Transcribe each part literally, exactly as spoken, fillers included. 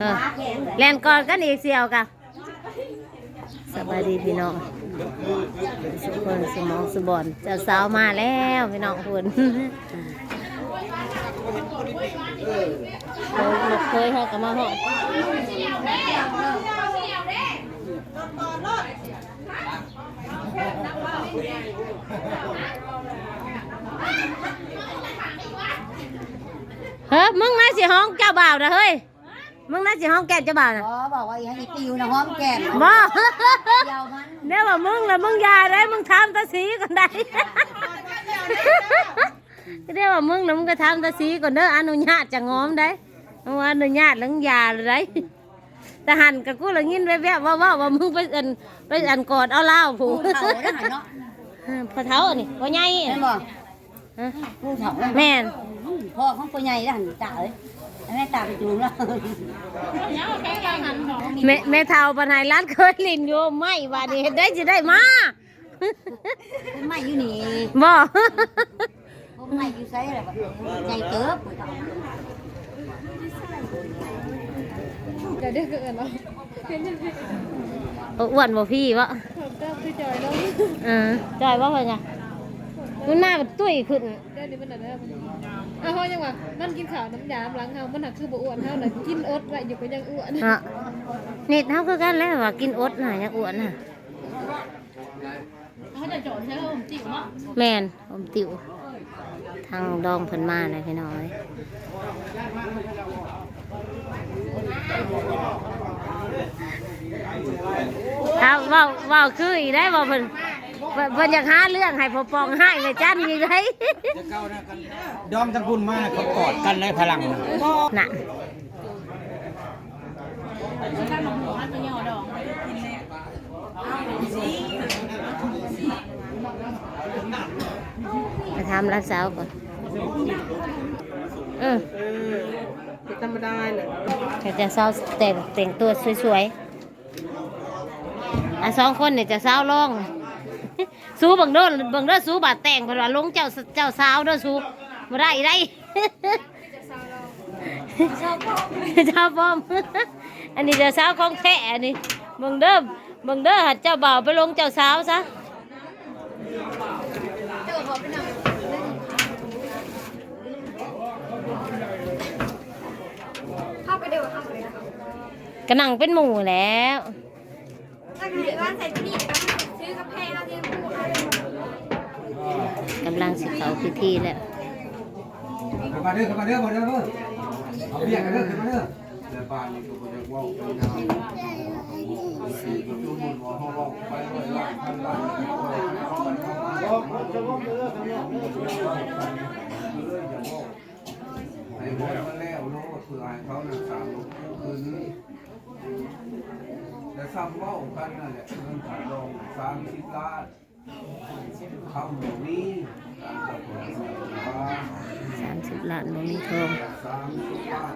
เออ แล่นกอดกันอีกเสี่ยวกะ สบายดีพี่น้อง สุคนสมองสุบอน เจ้าสาวมาแล้วพี่น้องคุณ โอ้ย ลูกเคยเขาก็มาฮอด เฮ้ย มึงมาสิฮ้องเจ้าบ่าวนะเฮ้ย มึงน่าสิฮ้องแก้มเจ้าบ่าวนะ อ๋อ บอกว่าอีหยังอีติวนะฮ้องแก้ม บ่ เดียวมัน เนี่ยว่ามึงละมึงอย่าได้ มึงถามตาสีก่อนได้ ก็เรียกว่ามึงนะ มึงก็ถามตาสีก่อนเด้อ อนุญาตจะงอมได้ มึงว่าอนุญาตแล้วมึงอย่าเลยได้ แต่หันกับกูละยินแวบๆว่า ว่า ว่ามึงไปอัน ไปอันกอดเอาลาวผู้ ผู้เฒ่าได้หันเนาะ เออ พ่อเฒ่านี่ พ่อใหญ่ แม่นบ่ ฮะ ผู้เฒ่า แม่น พ่อของพ่อใหญ่ได้หันตาเอ้ย แม่ตาไปจูงแล้ว แม่ แม่เฒ่าปานไหนร้านเคยลินอยู่ ไม่ บาดนี้เฮ็ดได้สิได้มา เป็นไม้อยู่นี่ บ่ ผมไม้อยู่ไสล่ะ ใหญ่เติบ เดี๋ยวเดี๋ยวเกิดเนาะ เออ อ้วนบ่พี่วะ ผมก็คือจอยลง เออ จอยว่าเพิ่นไง มันหน้ามันตุ้ยขึ้น เดี๋ยวนี้มันอะไร อ่ะ เฮายังว่ามันกินข้าวน้ำยาหลังเฮา มันหักคือบ่อ้วน เฮาน่ะกินอดไว้อยู่ก็ยังอ้วน อ่ะ นิดเฮาคือกันแล้วว่ากินอดน่ะยังอ้วนน่ะ เขาจะจอดใช้ลมจิ๋วเนาะ แม่น อมติ๋ว ทางดองเพิ่นมาเลยพี่น้องเอ้ย ถ้าเว้า เว้าคืออีกได้ เว้าเพิ่น เพิ่น เพิ่นอยากหาเรื่องให้พ่อปองให้แม่จันอีกได้ เดี๋ยวเก่านะกัน ดองทั้งคุณมาเขากอดกันได้พลัง น่ะ ไปถามหลานสาวก่อน เออ เออ เป็นธรรมดาเลย แต่เจ้าสาวแต่ง แต่งตัวสวยๆ อ่ะ สองคนเนี่ยเจ้าสาวลอง สู้เบิ่งเด้อ เบิ่งเด้อ สู้บาดแต่ง เพิ่นว่าลงเจ้า เจ้าสาวเด้อ สู้ บ่ได้ได้ เจ้าปลอม อันนี้เจ้าสาวของแท้ อันนี้ เบิ่งเด้อ เบิ่งเด้อ หัดเจ้าบ่าวไปลงเจ้าสาวซะ เข้าไปเด้อ เข้าไปเลย ก็นั่งเป็นหมู่แล้ว กำลังสิเข้าพิธีแล้ว เข้ามาเด้อ เข้ามาเด้อ มาเด้อ เอาเบียร์กันเด้อ เข้ามาเด้อ แต่บ้านนี้ก็บ่ได้เว้าไปนาน ให้หมดมันแล้วโลด เพื่อให้เขานั่งสามหลวงปู่คืนนี้ แต่ซ้ำเว้ากันนั่นแหละ เงินค่าดองสามสิบล้าน คำบ่มี การตะโกนว่า สามสิบล้านบ่มีทอง สามสิบล้าน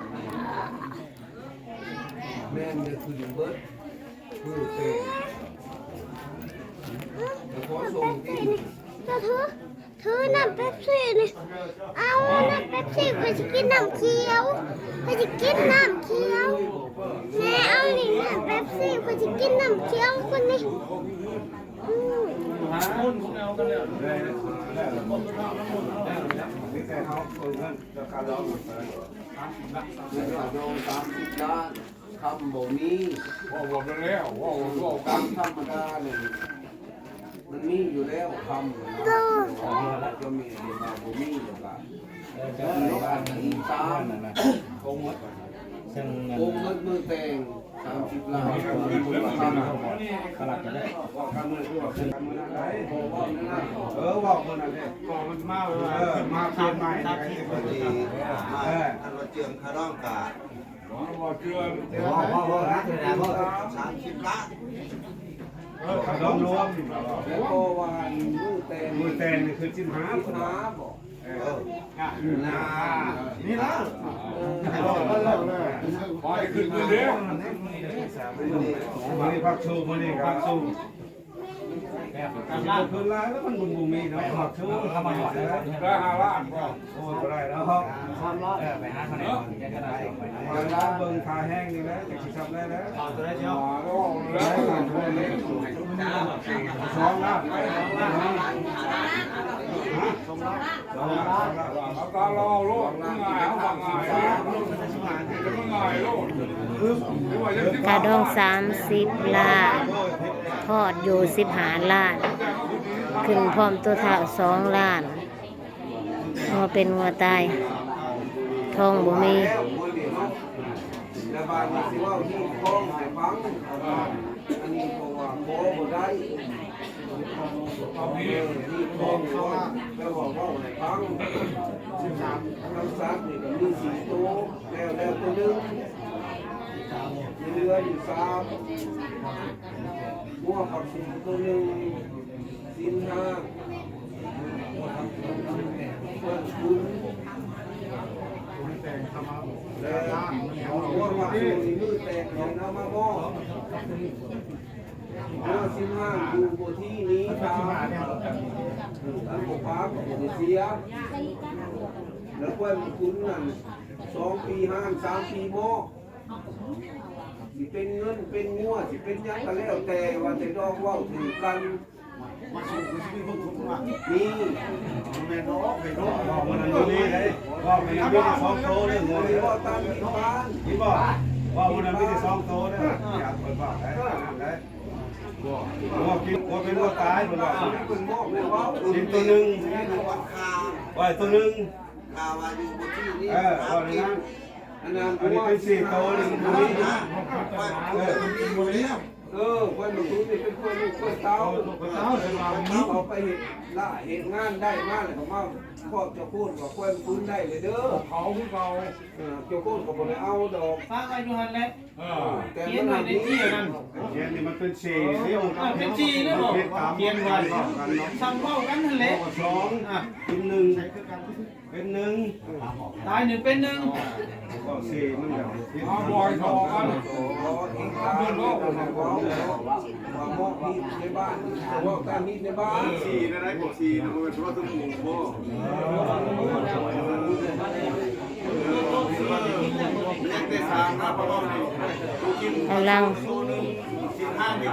แม่นจะขึ้นเบิด มือเตะ แต่ขอส่งที่ เธอ เธอน้ำเป๊ปซี่นี่ เอาน้ำเป๊ปซี่ ข้อยสิกินน้ำเขียว ข้อยสิกินน้ำเขียว แม่เอานี่น้ำเป๊ปซี่ ข้อยสิกินน้ำเขียวคนนี้ อืม สามสิบล้าน คำบ่มี เว้า เว้าไปแล้ว เว้า เว้าตามธรรมดาเนี่ย มันมีอยู่แล้วคำนะ เจ้าแม่เห็นว่าบ่มีแล้วก็ เออ เจ้าแม่ว่าอีสาน โกงหมด ซึ่งเงิน โกงหมดมือแต่ง สามสิบล้าน โกงหมดคำ กะลักจะได้ เออ เว้าคนนั้นแหละ ก่อนมันมา เออ มาเปลี่ยนใหม่ เออ อันว่าเจืองคาร่องกะ สามสิบล้าน เออ ขนมรวม แล้วก็ว่ามือแต่ง มือแต่งนี่คือสิบห้า สิบห้าบ่ เออ นี่ละ ขอให้ขึ้นเงินเด้อ มื้อนี้พักสู้ มื้อนี้พักสู้ เพิ่นหลายแล้วมันบ่มีเนาะ คือ ได้ห้าล้านบ่ โอ้ย บ่ได้ดอก สามล้าน เออ ไปหาเขาแหน่ เดี๋ยวจะได้ เดี๋ยวเบิ่งค่าแฮงนี่แหละ จักสิทำได้แล้ว เอาตัวได้เนาะ สองล้าน สองล้าน สองล้าน เอาตาเราโลด มันง่าย เอาง่าย มันง่ายโลด กระด้งสามสิบล้าน ทอดอยู่สิบห้าล้าน ขึ้นพร้อมตัวเท้าสองล้าน งัวเป็นงัวตาย ท้องบ่มี แล้วบาดนี้สิเว้าที่คล้องให้ฟัง อันนี้เพราะว่าขอบ่ได้ เออ นี่คล้องว่า แล้วว่าเว้าให้ฟัง ทั้งสัตว์นี่ก็มีสี่ตัว แล้ว แล้วตัวหนึ่ง เหลืออยู่สาม งัวกับสี่ตัวหนึ่ง ศีลห้า เพิ่นคุณ และหัวว่าสิมือแตกเห็นเอามาบ่ หัวศีลห้าอยู่บ่ที่นี้ตาม อันบ่ปากก็บ่ได้เสีย แล้วควายมันคุณนั่น สองปีห้าง สามปีหม้อ สิเป็นเงินเป็นงัว สิเป็นหยังก็แล้วแต่ ว่าแต่ดอกเว้าถือกัน มาสู่คือสิมีคนทุกข์มา นี่ แม่นบ่ แม่นบ่ ว่ามันมีเลย ว่ามันมีแต่สองโตเลย หัว นี่ว่าตามที่บ้าน นี่บ่ ว่ามันมีแต่สองโตเลย อยากเปิดบ้านได้ ได้ ว่ากิน ว่าเป็นว่าตาย เพิ่นว่า เพิ่นบอกเลยว่า กินตัวหนึ่ง ไว้ตัวหนึ่ง ข่าวว่าอยู่บ่ที่นี่ เออ ว่าในนั้น อันนั้น อันนี้เป็นสี่โตนี่ มันมี เออ เออ ควายมันคือนี่เป็นควายลูกควายเต้า ควายเต้า เอาไปเฮ็ดละเฮ็ดงานได้มาแล้วก็มาครอบเจ้าโคตรว่าควายมันคือได้เลยเด้อ เขาคือเขา เออ เจ้าโคตรก็บ่ได้เอาดอก ฝากไว้อยู่หั่นแหละ เออ แต่ เขียนไว้ในที่นั่น เขียนนี่มันเป็นสี่ เออ เป็นสี่เด้อ เขียนไว้ กันเนาะ สั่งเว้ากันหั่นแหละ สอง อ่ะ เป็นหนึ่ง เป็นหนึ่ง ตายหนึ่งเป็นหนึ่ง ก็สี่มันแบบ เอาบ่อยสองอัน เดินโลก ว่าหม้อมีดในบ้าน ว่าการมีดในบ้าน สี่นะ ได้บวกสี่นะ มันเป็นว่าตัวหมู่บ่ ไม่ใช่แต่สามนะ เพราะว่ามัน กำลัง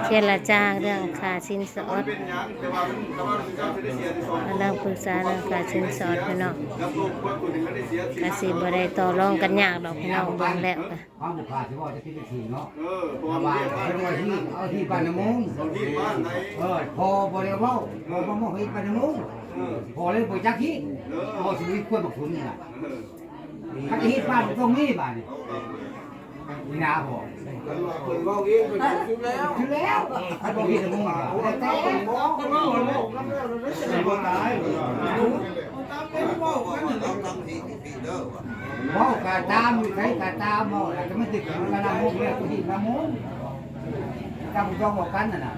เจรจาเรื่องค่าสินสอด เป็นหยัง แต่ว่ามัน แต่ว่ามันจะได้เสียที่สอง กำลังปรึกษาเรื่องค่าสินสอดพี่น้อง แล้วพวก พวกตัวนี้ไม่ได้เสีย กะสิบ่ได้ต่อรองกันยากดอกพี่น้อง เบิ่งแล้วกะ ความบุคคาสิว่าจะคิดเป็นทีเนาะ เออ เพราะว่าเพิ่นว่าที่ เอาที่บ้านน้ำมง เอาที่บ้านไหน เออ พอบ่ได้เว้า พอบ่มาเฮ็ดบ้านน้ำมง เออ พอเลยบ่จักที่ เออ พอสิมีควรบักทุนนี่ล่ะ เออ คันที่บ้านตรงนี้บ้านนี่ นี่นะพอ เพิ่นว่า เพิ่นเว้าเอง เพิ่นคิดแล้ว คิดแล้ว คันบ่คิดน้ำมงก็แล้วแต่ เพิ่นเว้า เพิ่นเว้า เพิ่นเว้า เพิ่นบ่ตาย เว้ากะตามอยู่ไสกะตามเว้าล่ะ แต่มันสิขึ้นกะน้ำมงแล้วกูสิน้ำมง จำต้องบอกกันน่ะนะ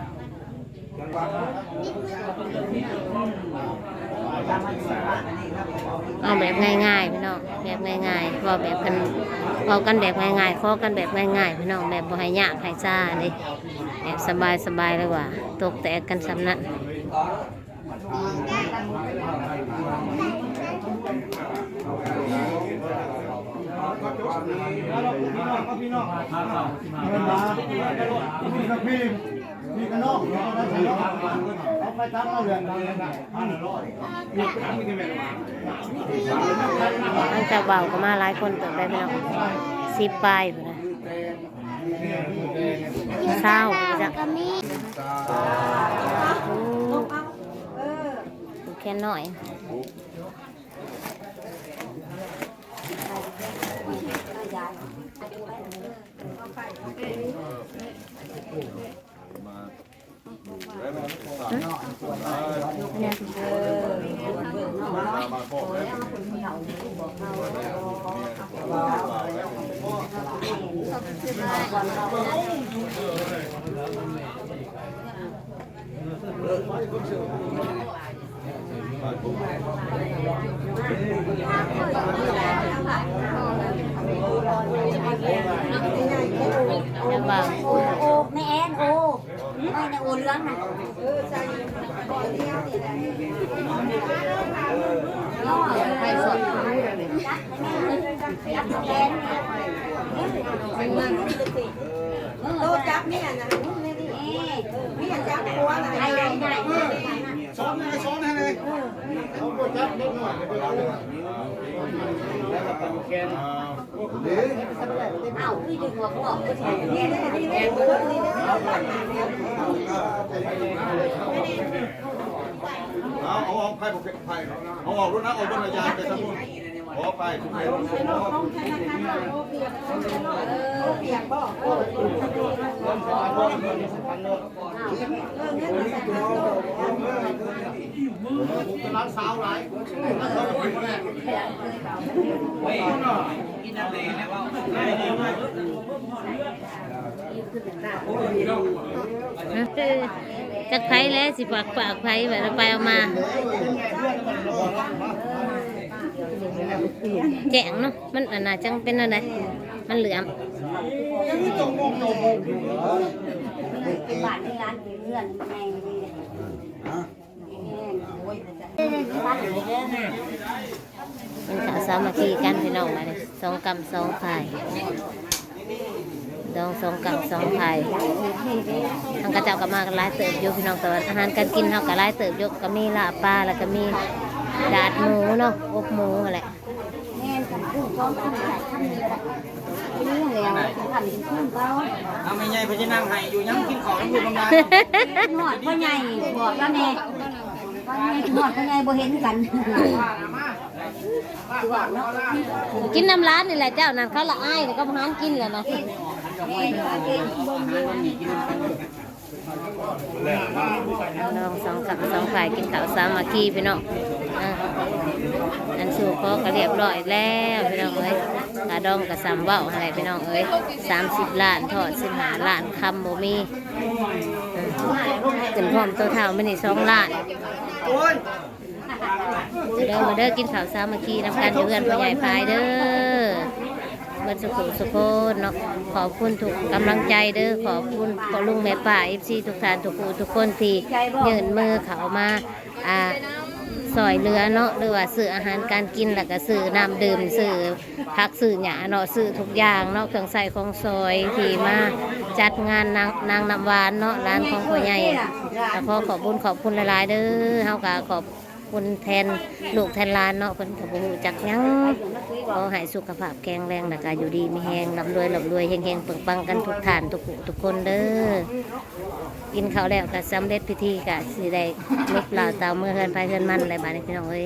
เอาแบบง่ายๆพี่น้อง แบบง่ายๆ เว้าแบบกัน เว้ากันแบบง่ายๆ ขอกันแบบง่ายๆพี่น้อง แบบบ่ให้ยากให้ซ่าเด้ แบบสบายๆเลยว่า ตกแตกกันส่ำนั้น ตั้งแต่เบาก็มาหลายคนเติบได้พี่น้อง สิบปลายพุ้นนะ ซาวจ้ะ ก็มี โอ้ แค่น้อย โอ แม่แอน โอ ในโอเลี้ยงนะ โตจับเมียนะ เมียจับผัวนะ ได้ได้ได้ สอนให้ สอนให้เลย เอ้าคืออยู่หัวข้อก็ใช่ เอา เอาออกไพ่ ไพ่ เอาออกรถนะ เอารถอาจารย์ไปทางนู้น ขอไพ่ ไพ่ เปียกบ่ จักไผแล้วสิปากปากไผ แบบไปเอามา แจ้งเนาะ มันอันน่าจังเป็นอะไร มันเหลือง มันเขาสามัคคีกันพี่น้องมาเลย สองกำสองพาย ดองสองกำสองพาย ทางกระเจ้าก็มากันหลายเติบอยู่พี่น้อง แต่ว่าอาหารการกินเฮาก็หลายเติบอยู่ ก็มีลาบปลา แล้วก็มีดาดหมูเนาะ อบหมูนั่นแหละ แม่นกันกุ้งสองคำก็ได้ คำนี้ก็ได้ นี่แล้วกินคำกินกุ้งเขา เอาแม่ใหญ่เพิ่นสินั่งให้อยู่ ยังกินข้าวน้ำลูกน้ำหลาน หอดพ่อใหญ่ บอกแล้วแม่ พ่อใหญ่หอดพ่อใหญ่บ่เห็นกัน กินน้ำร้านนี่แหละเจ้านั่น เขาละอาย แล้วก็บ่หันกินแล้วนะ แม่น น้องสองกับสองฝ่ายกินข้าวสามัคคีพี่น้อง อ่ะ อันสู่ขอก็เรียบร้อยแล้วพี่น้องเอ้ย กะดองกะสามเว้าอะไรพี่น้องเอ้ย สามสิบล้านทอด สิบห้าล้านคำบ่มี อ่ะ ขึ้นพร้อมตัวเท่ามื้อนี้ สองล้าน เด้อ มาเด้อ กินข้าวสามัคคีนำกันอยู่เฮือนพ่อใหญ่พายเด้อ เบิดสุขุสุคนเนาะ ขอบคุณทุกกำลังใจเด้อ ขอบคุณพ่อลุงแม่ป้า เอฟซี ทุกท่านทุกผู้ทุกคนที่ยื่นมือเข้ามา อ่า ซอยเหลือเนาะ หรือว่าซื้ออาหารการกิน แล้วก็ซื้อน้ำดื่ม ซื้อผักซื้อหญ้าเนาะ ซื้อทุกอย่างเนาะ เครื่องใช้ของซอยที่มาจัดงานนาง นางน้ำหวานเนาะ หลานของพ่อใหญ่ ก็ขอขอบคุณขอบคุณหลายๆเด้อ เฮาก็ขอบ คุณแทนลูกแทนหลานเนาะ เพิ่นก็บ่ฮู้จักหยัง ขอให้สุขภาพแข็งแรง แล้วก็อยู่ดีมีแฮง ร่ำรวย ร่ำรวย เฮงๆ ปังๆ กันทุกท่าน ทุกผู้ทุกคนเด้อ กินข้าวแล้วก็สำเร็จพิธี ก็สิได้ลุกลาตามเมือเฮือนไผเฮือนมันแล้วบาดนี้พี่น้องเอ้ย